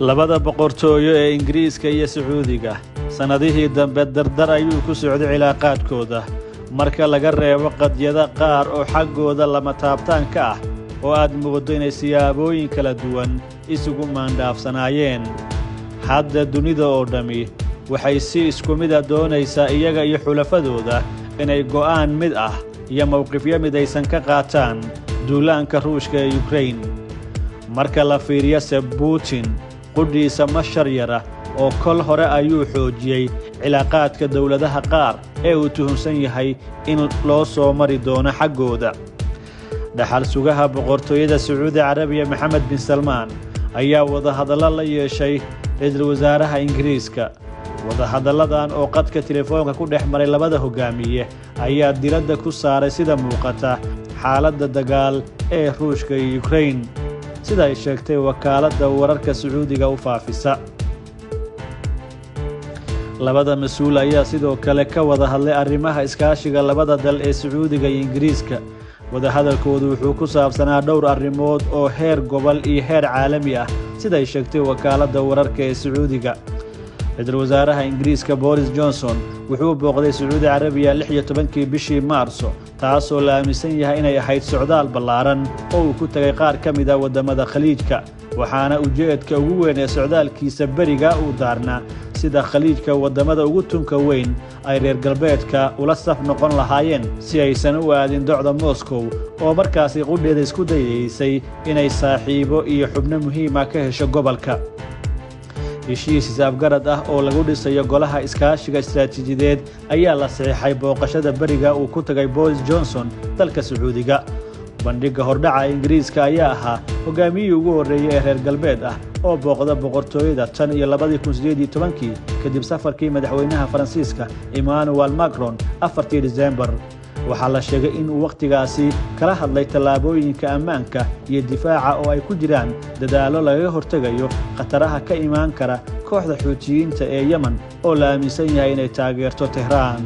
Labada boqortooyo ee Ingiriiska iyo Sacuudiga sannadihii dambe dardar ayuu ku socday cilaaqaadkooda, marka laga reebo qadyada qaar oo xaggooda lama taabtaan ka ah oo aad mooddo inay siyaabooyin kala duwan isugu maandhaafsanaayeen. Hadda dunida oo dhammi waxay si isku mid a doonaysaa iyaga iyo xulafadooda inay go'aan mid ah iyo mowqifyo midaysan ka qaataan duulaanka Ruushka ee Yukrain. Marka la fiiriyose, Putin qudhiisa ma shar yara oo kol hore ayuu xoojiyey cilaaqaadka dowladaha qaar ee uu tuhunsan yahay in loo soo mari doono xaggooda. Dhaxal sugaha boqortooyada Sacuudi Carabiya Maxamed bin Salmaan ayaa wadahadallo la yeeshay ra-iisul wasaaraha Ingiriiska. Wadahadalladan oo qadka telefoonka ku dhex maray labada hogaamiye ayaa diradda ku saaray, sida muuqata, xaaladda dagaal ee Ruushka iyo Yukrain, sida ay sheegtay wakaaladda wararka Sacuudiga u faafisa. Labada mas-uul ayaa sidoo kale ka wada hadlay arrimaha iskaashiga labada dal ee Sacuudiga iyo Ingiriiska. Wadahadalkoodu wuxuu ku saabsanaa dhowr arrimood oo heer gobol iyo heer caalami ah, siday sheegtay wakaaladda wararka ee Sacuudiga. Ra-iisul wasaaraha Ingiriiska Boris Johnson wuxuu booqday Sacuudi Carabiya 16-kii bishii Maarso, taasoo la aaminsan yahay inay ahayd socdaal ballaaran oo uu ku tegay qaar ka mid a waddamada Khaliijka, waxaana ujeedka ugu weyn ee socdaalkiisa beriga uu daarnaa sida Khaliijka waddamada ugu tunka weyn ay reer galbeedka ula saf noqon lahaayeen, si aysan u aadin docda Moscow oo markaasi qudheeda isku dayaysay inay saaxiibo iyo xubno muhiima ka hesho gobolka. Heshiis is-afgarad ah oo lagu dhisayo golaha iskaashiga istaraatiijiyadeed ayaa la saxiixay booqashada beriga uu ku tagay Boris Johnson dalka Sacuudiga. Bandhigga hordhaca Ingiriiska ayaa ahaa hogaamiyihii ugu horreeyey ee reer galbeed ah oo booqda boqortooyada tan iyo 2018-kii, kadib safarkii madaxweynaha Faransiiska Emmanuel Macron 4-tii Disembar. Waxaa la sheegay in uu wakhtigaasi kala hadlay tallaabooyinka ammaanka iyo difaaca oo ay ku jiraan dadaallo lagaga hortegayo khataraha ka imaan kara kooxda Xuutiyiinta ee Yemen oo la aaminsan yahay inay taageerto Tehraan.